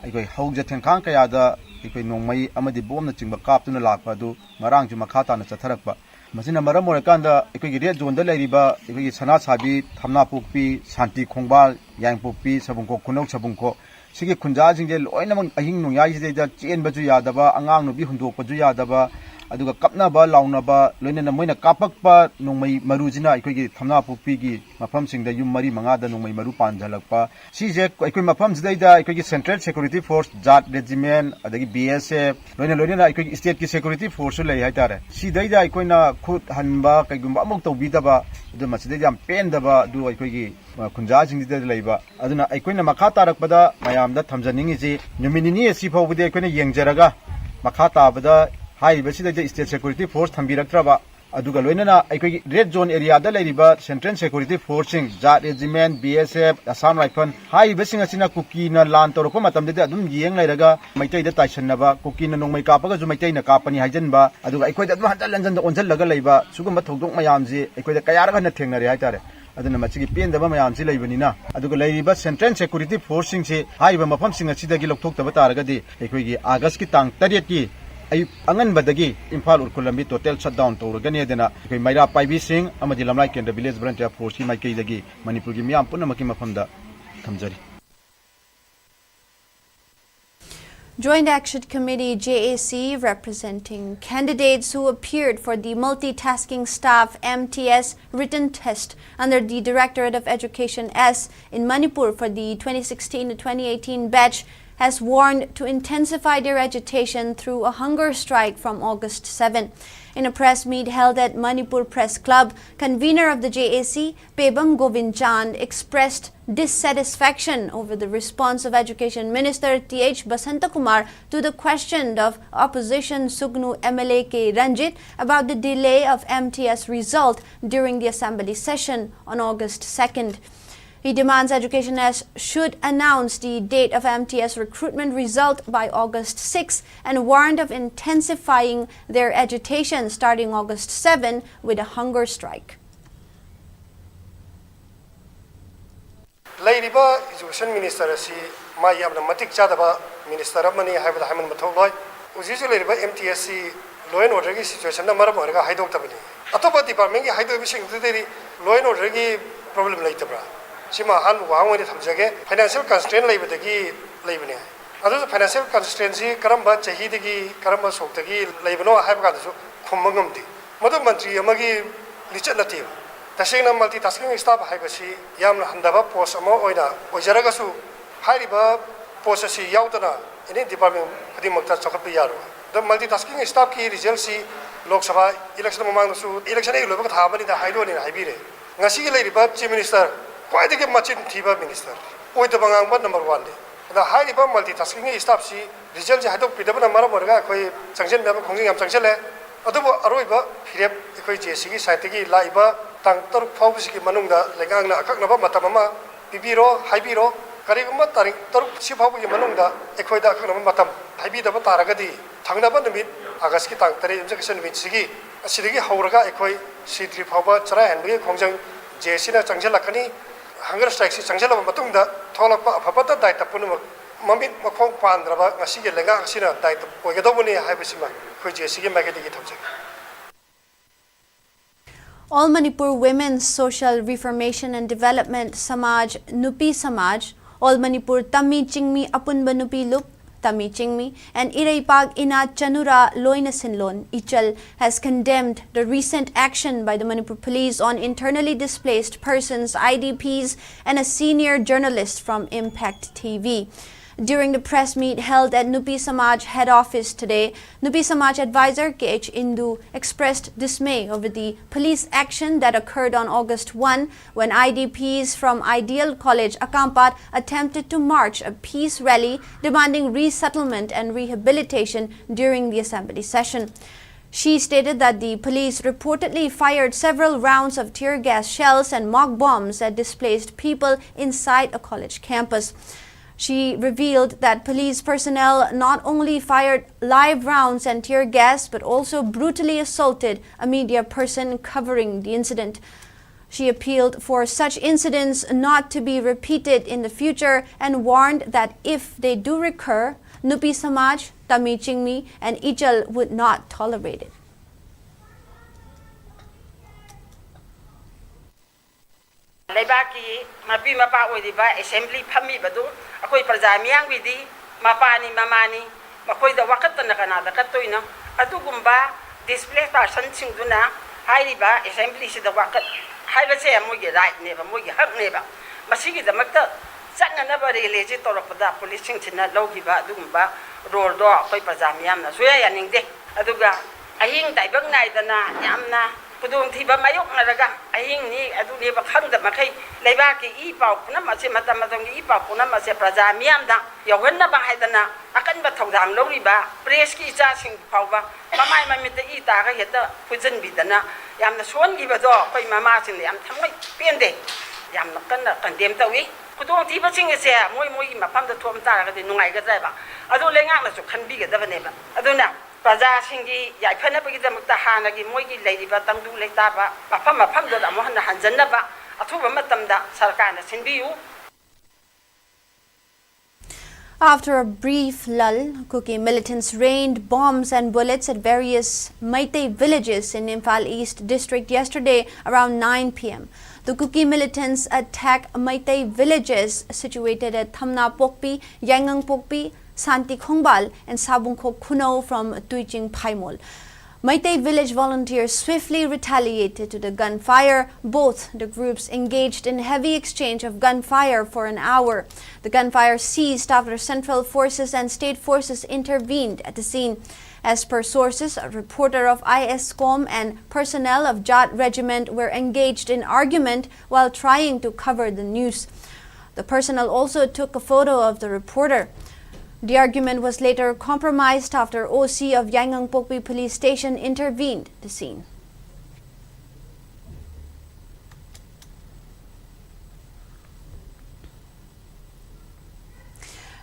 ꯑꯩꯈꯣꯏ ꯍꯧꯖ ꯊꯦꯡꯈꯥꯡ ꯀꯌꯥꯗ ꯑꯩꯈꯣꯏ ꯅꯣꯡꯃꯩ ꯑꯃꯗꯤ ꯕꯣꯝꯅꯆꯤꯡꯕ ꯀꯥꯞꯇꯨꯅ ꯂꯥꯛꯄ ꯑꯗꯨ ꯉꯔꯥꯡꯁꯨ ꯃꯈꯥ ꯇꯥꯅ ꯆꯠꯊꯔꯛꯄ꯫ ꯃꯁꯤꯅ ꯃꯔꯝ ꯑꯣꯏꯔꯀꯥꯟꯗ ꯑꯩꯈꯣꯏꯒꯤ red zoneꯗ ꯂꯩꯔꯤꯕ ꯑꯩꯈꯣꯏꯒꯤ ꯁꯅꯥꯁꯥꯕꯤ, ꯊꯝꯅꯥꯄꯣꯛꯄꯤ, ꯁꯥꯟꯇꯤ ꯈꯣꯡꯕꯥꯜ, ꯌꯥꯏꯉꯪꯄꯣꯛꯄꯤ, ꯁꯕꯨꯡꯈꯣꯛ, ꯈꯨꯅꯧ ꯁꯕꯨꯡꯈꯣꯛ, ꯁꯤꯒꯤ ꯈꯨꯟꯖꯥꯁꯤꯡꯁꯦ ꯂꯣꯏꯅꯃꯛ ꯑꯍꯤꯡ ꯅꯣꯡꯌꯥꯏꯁꯤꯗꯩꯗ ꯆꯦꯟꯕꯁꯨ ꯌꯥꯗꯕ, ꯑꯉꯥꯡ ꯅꯨꯄꯤ ꯍꯨꯟꯗꯣꯛꯄꯁꯨ ꯌꯥꯗꯕ, ꯑꯗꯨꯒ ꯀꯞꯅꯕ ꯂꯥꯎꯅꯕ, ꯂꯣꯏꯅꯅ ꯃꯣꯏꯅ ꯀꯥꯞꯄꯛꯄ ꯅꯣꯡꯃꯩ ꯃꯔꯨꯁꯤꯅ ꯑꯩꯈꯣꯏꯒꯤ ꯊꯝꯅꯥꯄꯣꯛꯄꯤꯒꯤ ꯃꯐꯝꯁꯤꯡꯗ ꯌꯨꯝ ꯃꯔꯤ ꯃꯉꯥꯗ ꯅꯣꯡꯃꯩ ꯃꯔꯨ ꯄꯥꯟꯁꯤꯜꯂꯛꯄ꯫ ꯁꯤꯁꯦ ꯑꯩꯈꯣꯏ ꯃꯐꯝꯁꯤꯗꯩꯗ ꯑꯩꯈꯣꯏꯒꯤ Central Security Force, JAT Regiment, ꯑꯗꯒꯤ B S F, ꯂꯣꯏꯅ ꯂꯣꯏꯅꯅ ꯑꯩꯈꯣꯏꯒꯤ stateꯀꯤ security forceꯁꯨ ꯂꯩ ꯍꯥꯏꯇꯥꯔꯦ꯫ ꯁꯤꯗꯩꯗ ꯑꯩꯈꯣꯏꯅ ꯈꯨꯠ ꯍꯟꯕ ꯀꯩꯒꯨꯝꯕ ꯑꯃꯨꯛ ꯇꯧꯕꯤꯗꯕ, ꯑꯗꯨ ꯃꯁꯤꯗꯩꯗ ꯌꯥꯝ ꯄꯦꯟꯗꯕ ꯑꯗꯨ ꯑꯩꯈꯣꯏꯒꯤ, ꯑ, ꯈꯨꯟꯖꯥꯁꯤꯡꯁꯤꯗ ꯂꯩꯕ꯫ ꯑꯗꯨꯅ ꯑꯩꯈꯣꯏꯅ ꯃꯈꯥ ꯇꯥꯔꯛꯄꯗ ꯃꯌꯥꯝꯗ ꯊꯝꯖꯅꯤꯡꯉꯤꯁꯤ, ꯅꯨꯃꯤꯠ ꯅꯤꯅꯤ ꯑꯁꯤ ꯐꯥꯎꯕꯗꯤ ꯑꯩꯈꯣꯏꯅ ꯌꯦꯡꯖꯔꯒ, ꯃꯈꯥ ꯇꯥꯕꯗ ꯍꯥꯏꯔꯤꯕꯁꯤꯗꯩꯗ state security force ꯊꯝꯕꯤꯔꯛꯇ꯭ꯔꯕ, ꯑꯗꯨꯒ ꯂꯣꯏꯅꯅ ꯑꯩꯈꯣꯏꯒꯤ red zone areaꯗ ꯂꯩꯔꯤꯕ Central Security Forceꯁꯤꯡ, JAT Regiment, B S F, Assam Rifle ꯍꯥꯏꯔꯤꯕꯁꯤꯡ ꯑꯁꯤꯅ ꯀꯨꯀꯤꯅ ꯂꯥꯟ ꯇꯧꯔꯛꯄ ꯃꯇꯝꯗꯗꯤ ꯑꯗꯨꯝ ꯌꯦꯡ ꯂꯩꯔꯒ ꯃꯩꯇꯩꯗ ꯇꯥꯏꯁꯟꯅꯕ, ꯀꯨꯀꯤꯅ ꯅꯣꯡꯃꯩ ꯀꯥꯞꯄꯒꯁꯨ ꯃꯩꯇꯩꯅ ꯀꯥꯞꯄꯅꯤ ꯍꯥꯏꯖꯟꯕ, ꯑꯗꯨꯒ ꯑꯩꯈꯣꯏꯗ ꯑꯗꯨꯝ ꯍꯟꯖꯟ ꯍꯟꯖꯟꯗ ꯑꯣꯟꯁꯤꯜꯂꯒ ꯂꯩꯕ ꯁꯤꯒꯨꯝꯕ ꯊꯧꯗꯣꯛ ꯃꯌꯥꯝꯁꯤ ꯑꯩꯈꯣꯏꯗ ꯀꯌꯥꯔꯛ ꯍꯟꯅ ꯊꯦꯡꯅꯔꯦ ꯍꯥꯏꯇꯥꯔꯦ꯫ ꯑꯗꯨꯅ ꯃꯁꯤꯒꯤ ꯄꯦꯟꯗꯕ ꯃꯌꯥꯝꯁꯤ ꯂꯩꯕꯅꯤꯅ, ꯑꯗꯨꯒ ꯂꯩꯔꯤꯕ Central Security Forceꯁꯤꯡꯁꯤ ꯍꯥꯏꯔꯤꯕ ꯃꯐꯝꯁꯤꯡ ꯑꯁꯤꯗꯒꯤ ꯂꯧꯊꯣꯛꯇꯕ ꯇꯥꯔꯒꯗꯤ ꯑꯩꯈꯣꯏꯒꯤ Augustꯀꯤ ꯇꯥꯡ ꯇꯔꯦꯠꯀꯤ ꯑꯌꯨꯛ ꯑꯉꯟꯕꯗꯒꯤ ꯏꯝꯐꯥꯜ ꯎꯔꯈꯨꯜ ꯂꯝꯕꯤ total shutdown ꯇꯧꯔꯒꯅꯤ ꯍꯥꯏꯗꯅ ꯑꯩꯈꯣꯏ ꯃꯩꯔꯥ ꯄꯥꯏꯕꯤꯁꯤꯡ ꯑꯃꯗꯤ ꯂꯝꯂꯥꯏ ꯀꯦꯟꯗ꯭ꯔ Village Volunteer Forceꯀꯤ ꯃꯥꯏꯀꯩꯗꯒꯤ ꯃꯅꯤꯄꯨꯔꯒꯤ ꯃꯤꯌꯥꯝ ꯄꯨꯝꯅꯃꯛꯀꯤ ꯃꯐꯝꯗ ꯊꯝꯖꯔꯤ꯫ Joint Action Committee, J A C, representing candidates who appeared for the Multitasking Staff, M T S, written test under the Directorate of Education, S, in Manipur for the twenty sixteen to twenty eighteen batch, has warned to intensify their agitation through a hunger strike from August seven. In a press meet held at Manipur Press Club, convener of the J A C, Pebam Govind Chand, expressed dissatisfaction over the response of Education Minister Th Basantakumar to the question of opposition Sugnu M L A K Ranjit about the delay of M T S result during the assembly session on August second. He demands Education S should announce the date of M T S recruitment result by August six and warned of intensifying their agitation starting August seven with a hunger strike. ꯂꯩꯔꯤꯕ Education Minister ꯑꯁꯤ ꯃꯥ ꯌꯥꯝꯅ ꯃꯇꯤꯛ ꯆꯥꯗꯕ Minister ꯑꯃꯅꯤ ꯍꯥꯏꯕꯗ ꯍꯥꯏꯃꯟꯕ ꯊꯣꯛꯂꯣꯏ꯫ ꯍꯧꯖꯤꯛ ꯍꯧꯖꯤꯛ ꯂꯩꯔꯤꯕ M T S ꯁꯤ Law and orderꯒꯤ situationꯅ ꯃꯔꯝ ꯑꯣꯏꯔꯒ ꯍꯥꯏꯗꯣꯛꯇꯕꯅꯤ꯫ ꯑꯇꯣꯞꯄ departmentꯀꯤ ꯍꯥꯏꯗꯣꯛꯏꯕꯁꯤꯡꯗꯨꯗꯗꯤ law and orderꯒꯤ problem ꯂꯩꯇꯕ꯭ꯔꯥ? ꯁꯤꯃ ꯑꯍꯥꯟꯕ ꯋꯥꯍꯪ ꯑꯣꯏꯅ ꯊꯝꯖꯒꯦ꯫ Financial constraint ꯂꯩꯕꯗꯒꯤ ꯂꯩꯕꯅꯦ꯫ ꯑꯗꯨꯁꯨ financial constraintꯁꯤ ꯀꯔꯝꯕ ꯆꯍꯤꯗꯒꯤ, ꯀꯔꯝꯕ ꯁꯣꯛꯇꯒꯤ ꯂꯩꯕꯅꯣ ꯍꯥꯏꯕ ꯀꯥꯟꯗꯁꯨ ꯈꯨꯝꯕ ꯉꯝꯗꯦ꯫ ꯃꯗꯨ ꯃꯟꯇ꯭ꯔꯤ ꯑꯃꯒꯤ ꯂꯤꯆꯠ ꯅꯠꯇꯦꯕ꯫ ꯇꯁꯦꯡꯅ multitasking staff ꯍꯥꯏꯕꯁꯤ ꯌꯥꯝꯅ ꯍꯟꯊꯕ post ꯑꯃ ꯑꯣꯏꯅ ꯑꯣꯏꯖꯔꯒꯁꯨ, ꯍꯥꯏꯔꯤꯕ post ꯑꯁꯤ ꯌꯥꯎꯗꯅ any department ꯈꯨꯗꯤꯡꯃꯛꯇ ꯆꯥꯎꯈꯠꯄ ꯌꯥꯔꯣꯏ꯫ ꯑꯗꯣ multitasking staffꯀꯤ resultꯁꯤ ꯂꯣꯛ ꯁꯚꯥ election ꯃꯃꯥꯡꯗꯁꯨ election ꯍꯦꯛ ꯂꯣꯏꯕꯒ ꯊꯥ ꯑꯃꯅꯤꯗ ꯍꯥꯏꯗꯣꯛꯑꯅꯤꯅ ꯍꯥꯏꯕꯤꯔꯦ꯫ ꯉꯁꯤꯒꯤ ꯂꯩꯔꯤꯕ Chief Minister ꯈ꯭ꯋꯥꯏꯗꯒꯤ ꯃꯆꯤꯟ ꯊꯤꯕ minister, ꯑꯣꯏꯗꯕ ꯉꯥꯡꯕ number oneꯅꯤ꯫ ꯑꯗ ꯍꯥꯏꯔꯤꯕ multitasking staffꯁꯤ resultꯁꯤ ꯍꯥꯏꯗꯣꯛꯄꯤꯗꯕꯅ ꯃꯔꯝ ꯑꯣꯏꯔꯒ ꯑꯩꯈꯣꯏ ꯆꯪꯁꯤꯟꯅꯕ ꯈꯣꯡꯖꯪ ꯌꯥꯝ ꯆꯪꯁꯤꯜꯂꯦ꯫ ꯑꯗꯨꯕꯨ ꯑꯔꯣꯏꯕ ꯐꯤꯔꯦꯞ ꯑꯩꯈꯣꯏ JACꯒꯤ sideꯇꯒꯤ ꯂꯥꯛꯏꯕ ꯇꯥꯡ ꯇꯔꯨꯛ ꯐꯥꯎꯕꯁꯤꯒꯤ ꯃꯅꯨꯡꯗ ꯂꯩꯉꯥꯛꯅ ꯑꯀꯛꯅꯕ ꯃꯇꯝ ꯑꯃ ꯄꯤꯕꯤꯔꯣ, ꯍꯥꯏꯕꯤꯔꯣ꯫ ꯀꯔꯤꯒꯨꯝꯕ ꯇꯥꯔꯤꯛ ꯇꯔꯨꯛ ꯁꯤ ꯐꯥꯎꯕꯒꯤ ꯃꯅꯨꯡꯗ ꯑꯩꯈꯣꯏꯗ ꯑꯀꯛꯅꯕ ꯃꯇꯝ ꯍꯥꯏꯕꯤꯗꯕ ꯇꯥꯔꯒꯗꯤ, ꯊꯪꯅꯕ ꯅꯨꯃꯤꯠ Augustꯀꯤ ꯇꯥꯡ ꯇꯔꯦꯠ ꯌꯨꯝꯁꯀꯩꯁ ꯅꯨꯃꯤꯠꯁꯤꯒꯤ, ꯑꯁꯤꯗꯒꯤ ꯍꯧꯔꯒ ꯑꯩꯈꯣꯏ ꯁꯤꯗ꯭ꯔꯤ ꯐꯥꯎꯕ ꯆꯔꯥ ꯍꯦꯟꯕꯒꯤ ꯈꯣꯡꯖꯪ JACꯅ ꯆꯪꯁꯤꯜꯂꯛꯀꯅꯤ꯫ Hunger strikeꯁꯤ ꯆꯪꯁꯤꯜꯂꯕ ꯃꯇꯨꯡꯗ ꯊꯣꯛꯂꯛꯄ ꯑꯐꯕꯇ ꯗꯥꯏꯇ ꯄꯨꯝꯅꯃꯛ ꯃꯃꯤꯠ ꯃꯈꯣꯡ ꯄꯥꯟꯗ꯭ꯔꯕ ꯉꯁꯤꯒꯤ ꯂꯩꯉꯥꯛ ꯑꯁꯤꯅ ꯗꯥꯏꯇ ꯑꯣꯏꯒꯗꯧꯕꯅꯤ ꯍꯥꯏꯕꯁꯤꯃ ꯑꯩꯈꯣꯏ JACꯒꯤ ꯃꯥꯏꯀꯩꯗꯒꯤ ꯊꯝꯖꯒꯦ꯫ All Manipur Women's Social Reformation and Development Samaj, Nupi Samaj, All Manipur Tami Chingmi Apunba Nupi Lup, Tami Chingmi, and Ireipak Ina Chanura Loina Sinlon, Ichal, has condemned the recent action by the Manipur police on internally displaced persons, IDPs, and a senior journalist from Impact TV. During the press meet held at Nupi Samaj head office today, Nupi Samaj advisor K H Indu expressed dismay over the police action that occurred on August one, when IDPs from Ideal College Akampat attempted to march a peace rally demanding resettlement and rehabilitation during the assembly session. She stated that the police reportedly fired several rounds of tear gas shells and mock bombs at displaced people inside a college campus. She revealed that police personnel not only fired live rounds and tear gas, but also brutally assaulted a media person covering the incident. She appealed for such incidents not to be repeated in the future and warned that if they do recur, Nupi Samaj, Tami Chingmi and Ichal would not tolerate it. ꯂꯩꯕꯥꯛꯀꯤ ꯃꯄꯤ ꯃꯄꯥ ꯑꯣꯏꯔꯤꯕ assembly ꯐꯝꯃꯤꯕꯗꯨ ꯑꯩꯈꯣꯏ ꯄ꯭ꯔꯖꯥ ꯃꯤꯌꯥꯝꯒꯤꯗꯤ ꯃꯄꯥꯅꯤ ꯃꯃꯥꯅꯤ, ꯃꯈꯣꯏꯗ ꯋꯥꯀꯠꯇꯅ ꯀꯅꯥꯗ ꯀꯠꯇꯣꯏꯅꯣ? ꯑꯗꯨꯒꯨꯝꯕ displace ꯄꯥꯔꯁꯟꯁꯤꯡꯗꯨꯅ ꯍꯥꯏꯔꯤꯕ ꯑꯦꯁꯦꯝꯕ꯭ꯂꯤꯁꯤꯗ ꯋꯥꯀꯠ ꯍꯥꯏꯕꯁꯦ ꯃꯣꯏꯒꯤ ꯔꯥꯏꯠꯅꯦꯕ, ꯃꯣꯏꯒꯤ ꯍꯛꯅꯦꯕ꯫ ꯃꯁꯤꯒꯤꯗꯃꯛꯇ ꯆꯠꯅꯅꯕ ꯔꯦꯂꯤꯁꯤ ꯇꯧꯔꯛꯄꯗ ꯄꯨꯂꯤꯁꯁꯤꯡꯁꯤꯅ ꯂꯧꯈꯤꯕ ꯑꯗꯨꯒꯨꯝꯕ ꯔꯣꯜꯗꯣ ꯑꯩꯈꯣꯏ ꯄ꯭ꯔꯖꯥ ꯃꯤꯌꯥꯝꯅ ꯁꯨꯌꯥ ꯌꯥꯅꯤꯡꯗꯦ꯫ ꯑꯗꯨꯒ ꯑꯍꯤꯡ ꯇꯥꯏꯕꯪ ꯅꯥꯏꯗꯅ ꯌꯥꯝꯅ ꯈꯨꯗꯣꯡꯊꯤꯕ ꯃꯥꯌꯣꯛꯅꯔꯒ ꯑꯍꯤꯡꯅꯤ ꯑꯗꯨꯅꯦꯕ ꯈꯪꯗ ꯃꯈꯩ ꯂꯩꯕꯥꯛꯀꯤ ꯏ ꯄꯥꯎ ꯄꯨꯝꯅꯃꯛ ꯑꯁꯦ, ꯃꯇꯝ ꯃꯇꯝꯒꯤ ꯏ ꯄꯥꯎ ꯄꯨꯝꯅꯃꯛ ꯑꯁꯦ ꯄ꯭ꯔꯖꯥ ꯃꯤꯌꯥꯝꯗ ꯌꯧꯍꯟꯅꯕ ꯍꯥꯏꯗꯅ ꯑꯀꯟꯕ ꯊꯧꯗꯥꯡ ꯂꯧꯔꯤꯕ ꯄ꯭ꯔꯦꯁꯀꯤ ꯏꯆꯥꯁꯤꯡ ꯐꯥꯎꯕ ꯃꯃꯥꯏ ꯃꯃꯤꯠꯇ ꯏ ꯇꯥꯔꯒ ꯍꯦꯛꯇ ꯐꯨꯖꯤꯟꯕꯤꯗꯅ ꯌꯥꯝꯅ ꯁꯣꯟꯈꯤꯕꯗꯣ ꯑꯩꯈꯣꯏ ꯃꯃꯥꯁꯤꯡꯅ ꯌꯥꯝ ꯊꯃꯣꯏ ꯄꯦꯟꯗꯦ, ꯌꯥꯝꯅ ꯀꯟꯅ ꯀꯟꯗꯦꯝ ꯇꯧꯏ꯫ ꯈꯨꯗꯣꯡꯊꯤꯕꯁꯤꯡ ꯑꯁꯦ ꯃꯣꯏ ꯃꯣꯏꯒꯤ ꯃꯐꯝꯗ ꯊꯣꯛꯑꯝ ꯇꯥꯔꯒꯗꯤ ꯅꯨꯡꯉꯥꯏꯒꯗ꯭ꯔꯥꯕ? ꯑꯗꯨ ꯂꯩꯉꯥꯛꯅꯁꯨ ꯈꯟꯕꯤꯒꯗꯕꯅꯦꯕ꯫ ꯑꯗꯨꯅ ꯄ꯭ꯔꯖꯥꯁꯤꯡꯒꯤ ꯌꯥꯏꯐꯅꯕꯒꯤꯗꯃꯛꯇ ꯍꯥꯟꯅꯒꯤ ꯃꯣꯏꯒꯤ ꯂꯩꯔꯤꯕ ꯇꯪꯗꯨ ꯂꯩꯇꯥꯕ ꯃꯐꯝ ꯃꯐꯝꯗꯨꯗ ꯑꯃꯨꯛ ꯍꯟꯅ ꯍꯟꯖꯟꯅꯕ ꯑꯊꯨꯕ ꯃꯇꯝꯗ ꯁꯔꯀꯥꯔꯅ ꯁꯤꯟꯕꯤꯌꯨ꯫ After a brief lull, Kuki militants rained bombs and bullets at various Meitei villages in Imphal East district yesterday around nine p m. The Kuki militants attacked Meitei villages situated at Thamna Pokpi, Yaingang Pokpi, Santi Khongbal, and Sabungkho Khunou from Tuiching Phaimol. Meitei village volunteers swiftly retaliated to the gunfire. Both the groups engaged in heavy exchange of gunfire for an hour. The gunfire ceased after central forces and state forces intervened at the scene. As per sources, a reporter of I S com and personnel of Jat regiment were engaged in argument while trying to cover the news. The personnel also took a photo of the reporter. The argument was later compromised after O C of Yaingangpokpi Police Station intervened the scene.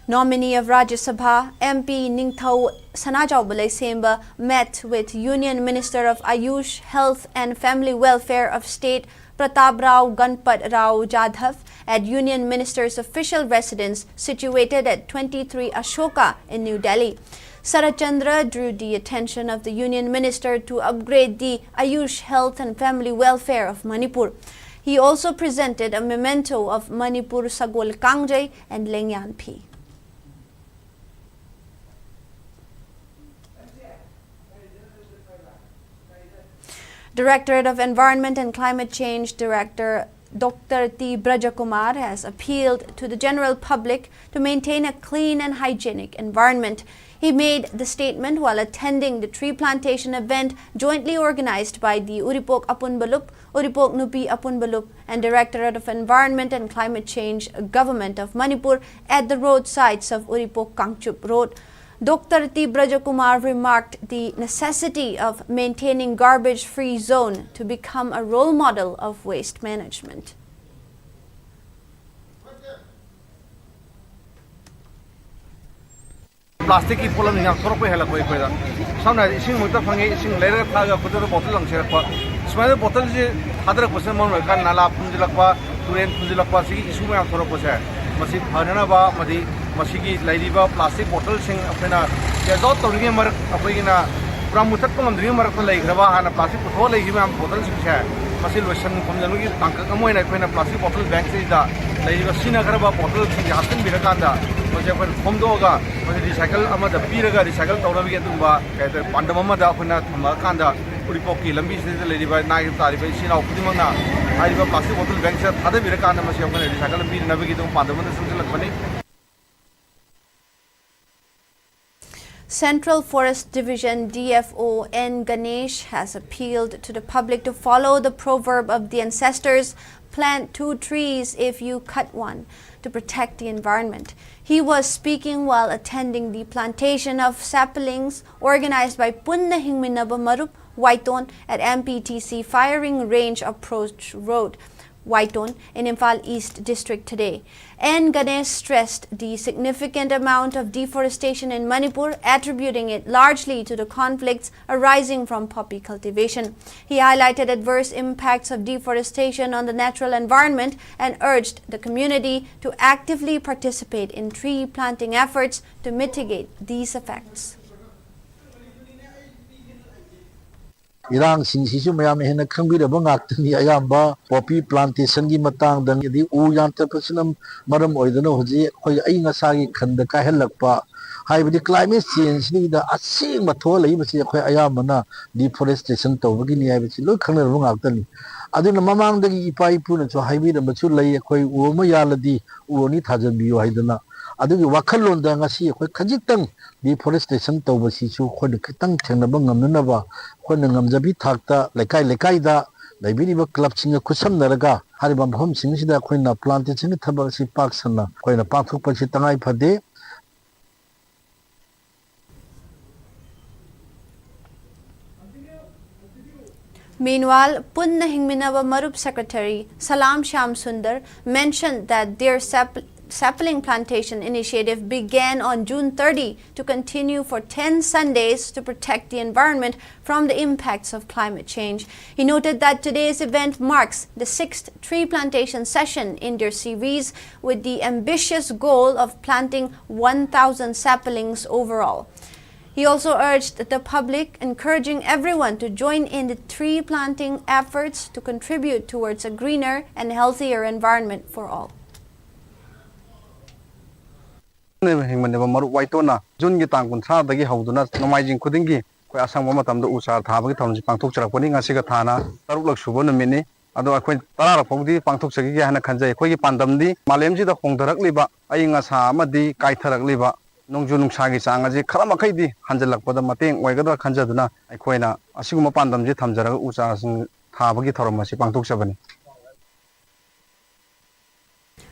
Nominee of Rajya Sabha, M P Ningthou Sanajaoba Leisemba met with Union Minister of Ayush, Health and Family Welfare of State Pratap Rao Ganpat Rao Jadhav at Union Minister's official residence situated at twenty-three Ashoka in New Delhi. Sarat Chandra drew the attention of the Union Minister to upgrade the Ayush Health and Family Welfare of Manipur. He also presented a memento of Manipur Sagol Kangjai and Lengyanphi. Directorate of Environment and Climate Change Director Doctor T Brajakumar has appealed to the general public to maintain a clean and hygienic environment. He made the statement while attending the tree plantation event jointly organized by the Uripok Apunbalup, Uripok Nupi Apunbalup, and Directorate of Environment and Climate Change, Government of Manipur, at the roadsides of Uripok Kangchup Road. Doctor T Brajakumar remarked the necessity of maintaining garbage-free zone to become a role model of waste management. ꯄ꯭ꯂꯥꯁꯇꯤꯛꯀꯤ ꯄꯣꯠꯂꯝꯁꯤꯡ ꯌꯥꯝ ꯊꯣꯛꯂꯛꯄ ꯍꯦꯜꯂꯛꯄ ꯑꯩꯈꯣꯏꯗ꯫ ꯁꯝꯅ ꯍꯥꯏꯔꯕꯗ ꯏꯁꯤꯡ ꯃꯛꯇ ꯐꯪꯉꯦ, ꯏꯁꯤꯡ ꯂꯩꯔꯒ ꯊꯛꯑꯒ ꯈꯨꯗꯛꯇ ꯕꯣꯇꯜ ꯂꯪꯁꯤꯜꯂꯛꯄ, ꯁꯨꯃꯥꯏꯅ ꯕꯣꯇꯜꯁꯤ ꯊꯥꯗꯔꯛꯄꯁꯤꯅ ꯃꯔꯝ ꯑꯣꯏꯔꯀꯥꯟꯗ ꯅꯥꯂꯥ ꯐꯨꯝꯖꯤꯜꯂꯛꯄ, ꯇꯨꯔꯦꯟ ꯐꯨꯝꯖꯤꯜꯂꯛꯄ, ꯁꯤꯒꯤ ꯏꯁꯨ ꯃꯌꯥꯝ ꯊꯣꯛꯂꯛꯄꯁꯦ, ꯃꯁꯤ ꯐꯅꯅꯕ ꯑꯃꯗꯤ ꯃꯁꯤꯒꯤ ꯂꯩꯔꯤꯕ ꯄ꯭ꯂꯥꯁꯇꯤꯛ ꯕꯣꯇꯜꯁꯤꯡ ꯑꯩꯈꯣꯏꯅ ꯀꯦꯖ ꯑꯥꯎꯠ ꯇꯧꯔꯤꯉꯩ ꯃꯔꯛ, ꯑꯩꯈꯣꯏꯒꯤꯅ ꯄꯨꯔꯥ ꯃꯨꯊꯠꯄ ꯉꯝꯗ꯭ꯔꯤꯉꯩ ꯃꯔꯛꯇ ꯂꯩꯈ꯭ꯔꯕ, ꯍꯥꯟꯅ ꯄ꯭ꯂꯥꯁꯇꯤꯛ ꯄꯨꯊꯣꯛꯑ ꯂꯩꯈꯤꯕ ꯃꯌꯥꯝ ꯕꯣꯇꯜꯁꯤꯡꯁꯦ, ꯃꯁꯤ ꯂꯣꯏꯁꯟ ꯈꯣꯝꯖꯤꯟꯕꯒꯤ ꯇꯥꯡꯀꯛ ꯑꯃ ꯑꯣꯏꯅ ꯑꯩꯈꯣꯏꯅ ꯄ꯭ꯂꯥꯁꯇꯤꯛ ꯕꯣꯇꯜ ꯕꯦꯡꯁꯤꯗ ꯂꯩꯔꯤꯕ ꯁꯤꯖꯤꯟꯅꯈ꯭ꯔꯕ ꯕꯣꯇꯜꯁꯤꯡꯁꯦ ꯍꯥꯞꯆꯤꯟꯕꯤꯔꯀꯥꯟꯗ, ꯃꯁꯤ ꯑꯩꯈꯣꯏꯅ ꯈꯣꯝꯗꯣꯛꯑꯒ ꯃꯁꯤ ꯔꯤꯁꯥꯏꯀꯜ ꯑꯃꯗ ꯄꯤꯔꯒ ꯔꯤꯁꯥꯏꯀꯜ ꯇꯧꯅꯕꯒꯤ ꯑꯗꯨꯒꯨꯝꯕ ꯀꯩ ꯍꯥꯏꯇꯥꯔꯦ, ꯄꯥꯟꯗꯝ ꯑꯃꯗ ꯑꯩꯈꯣꯏꯅ ꯊꯝꯃꯛꯑꯀꯥꯟꯗ ꯎꯔꯤꯄꯣꯛꯀꯤ ꯂꯝꯕꯤꯁꯤꯗ ꯂꯩꯔꯤꯕ ꯅꯥꯏꯗ ꯇꯥꯔꯤꯕ ꯏꯆꯤꯜ ꯏꯅꯥꯎ ꯈꯨꯗꯤꯡꯃꯛꯅ ꯍꯥꯏꯔꯤꯕ ꯄ꯭ꯂꯥꯁꯇꯤꯛ ꯕꯣꯇꯜ ꯕꯦꯡꯁꯤꯗ ꯊꯥꯗꯕꯤꯔꯀꯥꯟꯗ ꯃꯁꯤ ꯑꯩꯈꯣꯏꯅ ꯔꯤꯁꯥꯏꯀꯜ ꯄꯤꯅꯅꯕꯒꯤ ꯑꯗꯨꯝ ꯄꯥꯟꯗꯝ ꯑꯃꯗ ꯆꯪꯁꯤꯜꯂꯛꯄꯅꯤ꯫ Central Forest Division D F O N Ganesh has appealed to the public to follow the proverb of the ancestors, "Plant two trees if you cut one," to protect the environment. He was speaking while attending the plantation of saplings organized by Punna Hingminaba Marup Waiton at M P T C Firing Range Approach Road, Waiton, in Imphal East District today. N Ganesh stressed the significant amount of deforestation in Manipur, attributing it largely to the conflicts arising from poppy cultivation. He highlighted adverse impacts of deforestation on the natural environment and urged the community to actively participate in tree planting efforts to mitigate these effects. ꯏꯔꯥꯡꯁꯤꯡꯁꯤꯁꯨ ꯃꯌꯥꯝꯅ ꯍꯦꯟꯅ ꯈꯪꯕꯤꯔꯕ ꯉꯥꯛꯇꯅꯤ꯫ ꯑꯌꯥꯝꯕ poppy ꯄ꯭ꯂꯥꯟꯇꯦꯁꯟꯒꯤ ꯃꯇꯥꯡꯗ, ꯑꯗꯩ ꯎ ꯌꯥꯟꯊꯠꯄꯁꯤꯅ ꯃꯔꯝ ꯑꯣꯏꯗꯅ ꯍꯧꯖꯤꯛ ꯑꯩꯈꯣꯏ ꯑꯏꯪ ꯑꯁꯥꯒꯤ ꯈꯟꯗ ꯀꯥꯏꯍꯜꯂꯛꯄ, ꯍꯥꯏꯕꯗꯤ ꯀ꯭ꯂꯥꯏꯃꯦꯠ ꯆꯦꯟꯖꯁꯤꯗ ꯑꯁꯦꯡꯕ ꯊꯣꯛꯍꯜꯂꯛꯏꯕꯁꯤ ꯑꯩꯈꯣꯏ ꯑꯌꯥꯝꯕꯅ ꯗꯤꯐꯣꯔꯦꯁꯇꯦꯁꯟ ꯇꯧꯕꯒꯤꯅꯤ ꯍꯥꯏꯕꯁꯤ ꯂꯣꯏ ꯈꯪꯅꯔꯕ ꯉꯥꯛꯇꯅꯤ꯫ ꯑꯗꯨꯅ ꯃꯃꯥꯡꯗꯒꯤ ꯏꯄꯥ ꯏꯄꯨꯅꯁꯨ ꯍꯥꯏꯕꯤꯔꯝꯕꯁꯨ ꯂꯩ, ꯑꯩꯈꯣꯏ ꯎ ꯑꯃ ꯌꯥꯜꯂꯗꯤ ꯎ ꯑꯅꯤ ꯊꯥꯖꯤꯟꯕꯤꯌꯨ ꯍꯥꯏꯗꯅ꯫ ꯑꯗꯨꯒꯤ ꯋꯥꯈꯜꯂꯣꯟꯗ ꯉꯁꯤ ꯑꯩꯈꯣꯏ ꯈꯖꯤꯛꯇꯪ ꯗꯤꯐꯣꯔꯦꯁꯇꯦꯁꯟ ꯇꯧꯕꯁꯤꯁꯨ ꯑꯩꯈꯣꯏꯅ ꯈꯤꯇꯪ ꯊꯦꯡꯅꯕ ꯉꯝꯅꯅꯕ ꯑꯩꯈꯣꯏꯅ ꯉꯝꯖꯕꯤ ꯊꯥꯛꯇ ꯂꯩꯀꯥꯏ ꯂꯩꯀꯥꯏꯗ ꯂꯩꯕꯤꯔꯤꯕ ꯀ꯭ꯂꯕꯁꯤꯡꯒ ꯈꯨꯠꯁꯝꯅꯔꯒ ꯍꯥꯏꯔꯤꯕ ꯃꯐꯝꯁꯤꯡꯁꯤꯗ ꯑꯩꯈꯣꯏꯅ ꯄ꯭ꯂꯥꯟꯇꯦꯁꯟꯒꯤ ꯊꯕꯛ ꯑꯁꯤ ꯄꯥꯛ ꯁꯟꯅ ꯑꯩꯈꯣꯏꯅ ꯄꯥꯡꯊꯣꯛꯄꯁꯤ ꯇꯉꯥꯏ ꯐꯗꯦ꯫ Meanwhile, Punna Hingminaba Marup Secretary Salam Shyam Sundar mentioned that their sap- sapling plantation initiative began on June thirty to continue for ten Sundays to protect the environment from the impacts of climate change. He noted that today's event marks the sixth tree plantation session in their series, with the ambitious goal of planting one thousand saplings overall. He also urged the public, encouraging everyone to join in the tree planting efforts to contribute towards a greener and healthier environment for all. ꯍꯤꯡꯃꯤꯟꯅꯕ ꯃꯔꯨꯞ ꯋꯥꯏꯇꯣꯟꯅ ꯖꯨꯟꯒꯤ ꯇꯥꯡ ꯀꯨꯟꯊ꯭ꯔꯥꯗꯒꯤ ꯍꯧꯗꯨꯅ ꯅꯣꯡꯃꯥꯏꯖꯤꯡ ꯈꯨꯗꯤꯡꯒꯤ ꯑꯩꯈꯣꯏ ꯑꯁꯪꯕ ꯃꯇꯝꯗ ꯎ ꯆꯥꯔ ꯊꯥꯕꯒꯤ ꯊꯧꯔꯝꯁꯤ ꯄꯥꯡꯊꯣꯛꯆꯔꯛꯄꯅꯤ꯫ ꯉꯁꯤꯒ ꯊꯥꯅ ꯇꯔꯨꯛꯂꯛ ꯁꯨꯕ ꯅꯨꯃꯤꯠꯅꯤ꯫ ꯑꯗꯣ ꯑꯩꯈꯣꯏ ꯇꯔꯥꯔꯛ ꯐꯥꯎꯗꯤ ꯄꯥꯡꯊꯣꯛꯆꯈꯤꯒꯦ ꯍꯥꯏꯅ ꯈꯟꯖꯩ꯫ ꯑꯩꯈꯣꯏꯒꯤ ꯄꯥꯟꯗꯝꯗꯤ ꯃꯥꯂꯦꯝꯁꯤꯗ ꯍꯣꯡꯊꯔꯛꯂꯤꯕ ꯑꯏꯪ ꯑꯁꯥ ꯑꯃꯗꯤ ꯀꯥꯏꯊꯔꯛꯂꯤꯕ ꯅꯣꯡꯖꯨ ꯅꯨꯡꯁꯥꯒꯤ ꯆꯥꯡ ꯑꯁꯤ ꯈꯔ ꯃꯈꯩꯗꯤ ꯍꯟꯖꯤꯜꯂꯛꯄꯗ ꯃꯇꯦꯡ ꯑꯣꯏꯒꯗ꯭ꯔꯥ ꯈꯟꯖꯗꯨꯅ ꯑꯩꯈꯣꯏꯅ ꯑꯁꯤꯒꯨꯝꯕ ꯄꯥꯟꯗꯝꯁꯤ ꯊꯝꯖꯔꯒ ꯎ ꯆꯥꯔꯁꯤꯡ ꯊꯥꯕꯒꯤ ꯊꯧꯔꯝ ꯑꯁꯤ ꯄꯥꯡꯊꯣꯛꯆꯕꯅꯤ꯫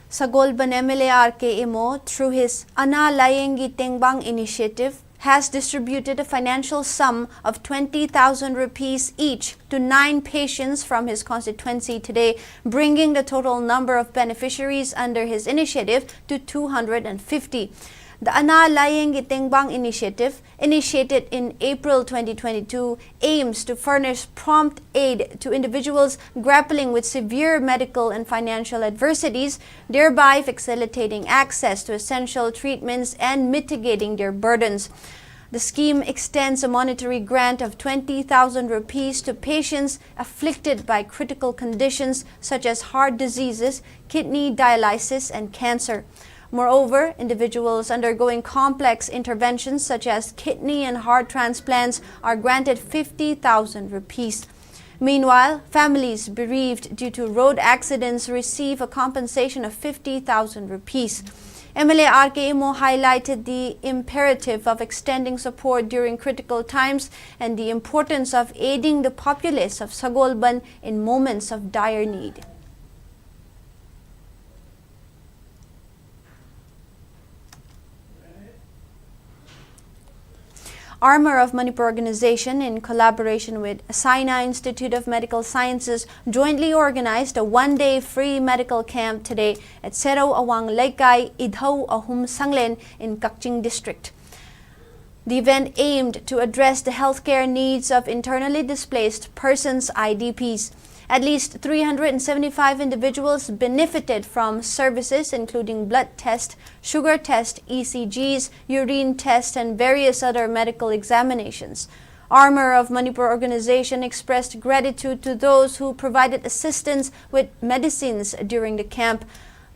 Sagolban M L A R K Imo, through his Ana Layengi Tengbang initiative, has distributed a financial sum of twenty thousand rupees each to nine patients from his constituency today, bringing the total number of beneficiaries under his initiative to two hundred and fifty. The Ana Layengi Tengbang initiative, initiated in April twenty twenty-two, aims to furnish prompt aid to individuals grappling with severe medical and financial adversities, thereby facilitating access to essential treatments and mitigating their burdens. The scheme extends a monetary grant of twenty thousand rupees to patients afflicted by critical conditions such as heart diseases, kidney dialysis, and cancer. Moreover, individuals undergoing complex interventions such as kidney and heart transplants are granted fifty thousand rupees. Meanwhile, families bereaved due to road accidents receive a compensation of fifty thousand rupees. M L A R K Imo highlighted the imperative of extending support during critical times and the importance of aiding the populace of Sagolband in moments of dire need. Armor of Manipur organization, in collaboration with Saina Institute of Medical Sciences, jointly organized a one-day free medical camp today at Serau Awang Leikai, Idhau Ahum Sanglen in Kakching district. The event aimed to address the healthcare needs of internally displaced persons, I D Ps. At least three hundred seventy-five individuals benefited from services including blood test, sugar test, E C Gs, urine test, and various other medical examinations. Armor of Manipur organization expressed gratitude to those who provided assistance with medicines during the camp.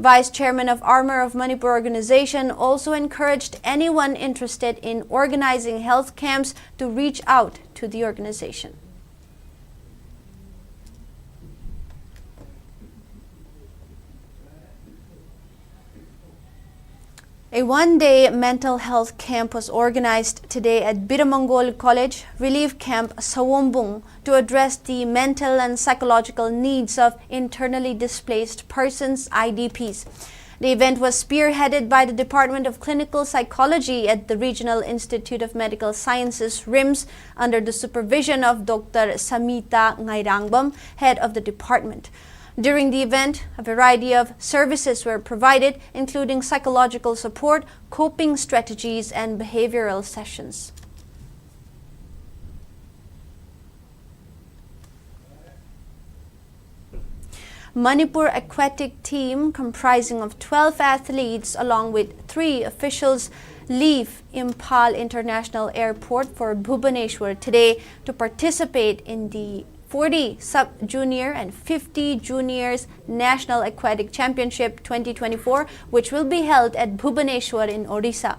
Vice Chairman of Armor of Manipur organization also encouraged anyone interested in organizing health camps to reach out to the organization. A one-day mental health camp was organized today at Biramangol College Relief Camp Sawombung to address the mental and psychological needs of internally displaced persons, I D Ps. The event was spearheaded by the Department of Clinical Psychology at the Regional Institute of Medical Sciences, RIMS, under the supervision of Doctor Samita Ngairangbam, head of the department. During the event, a variety of services were provided, including psychological support, coping strategies, and behavioral sessions. Manipur aquatic team, comprising of twelve athletes along with three officials, leave Imphal International Airport for Bhubaneswar today to participate in the forty sub-junior and fifty juniors National Aquatic Championship twenty twenty-four, which will be held at Bhubaneswar in Odisha.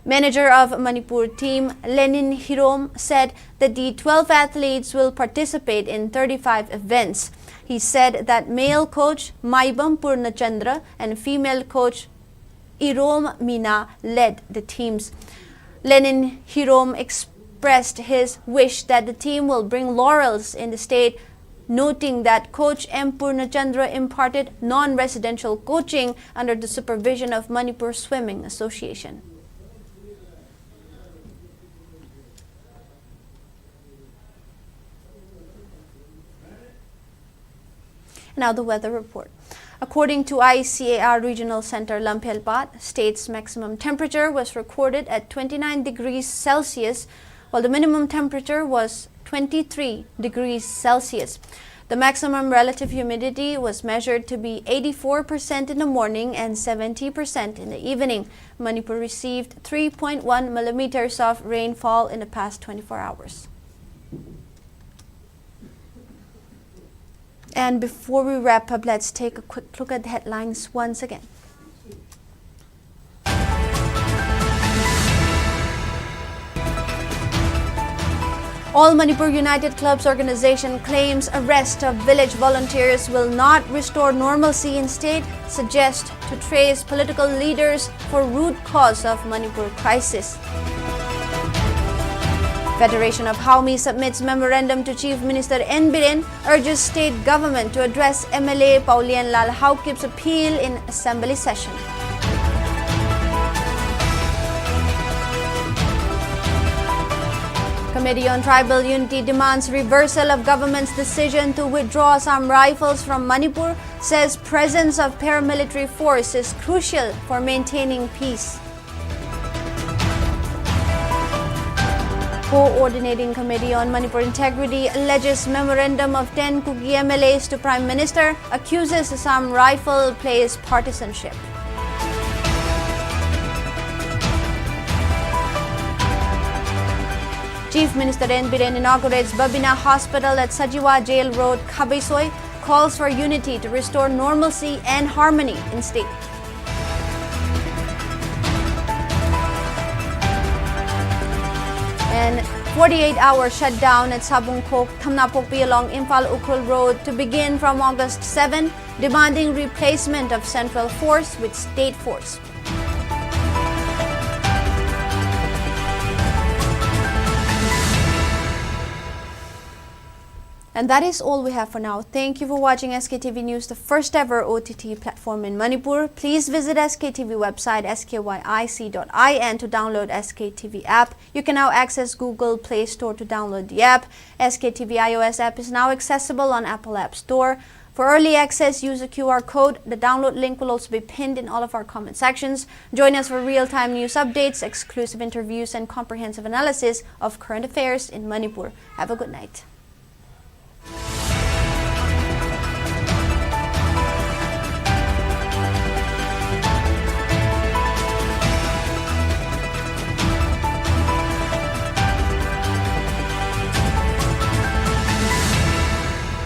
Manager of Manipur team Lenin Hirom said that the twelve athletes will participate in thirty-five events. He said that male coach Maibam Purnachandra and female coach Irom Mina led the teams. Lenin Hirom expressed his wish that the team will bring laurels in the state, noting that coach M Purnachandra imparted non-residential coaching under the supervision of Manipur Swimming Association. Now the weather report. According to I C A R Regional Center Lamphel Paat, state's maximum temperature was recorded at twenty-nine degrees Celsius, while the minimum temperature was twenty-three degrees Celsius. The maximum relative humidity was measured to be eighty-four percent in the morning and seventy percent in the evening. Manipur received three point one millimeters of rainfall in the past twenty-four hours. And before we wrap up, let's take a quick look at the headlines once again. All Manipur United Clubs organization claims arrest of village volunteers will not restore normalcy in state, suggest to trace political leaders for root cause of Manipur crisis. Federation of Haomi submits memorandum to Chief Minister N Biren, urges state government to address M L A Paolienlal Haokip's appeal in assembly session. Committee on Tribal Unity demands reversal of government's decision to withdraw Assam Rifles from Manipur, says presence of paramilitary force is crucial for maintaining peace. Coordinating Committee on Manipur Integrity alleges memorandum of ten Kuki M L As to Prime Minister, accuses Assam Rifle plays partisanship. Chief Minister N Biren inaugurates Babina Hospital at Sajiwa Jail Road, Khabaisoi, calls for unity to restore normalcy and harmony in state. And forty-eight hour shutdown at Sabungkhok, Thamnapokpi along Imphal Ukhrul Road to begin from August seven, demanding replacement of central force with state force. And that is all we have for now. Thank you for watching S K T V News, the first ever O T T platform in Manipur. Please visit S K T V website, S K Y I C dot I N, to download S K T V app. You can now access Google Play Store to download the app. S K T V iOS app is now accessible on Apple App Store. For early access, use the Q R code. The download link will also be pinned in all of our comment sections. Join us for real-time news updates, exclusive interviews, and comprehensive analysis of current affairs in Manipur. Have a good night.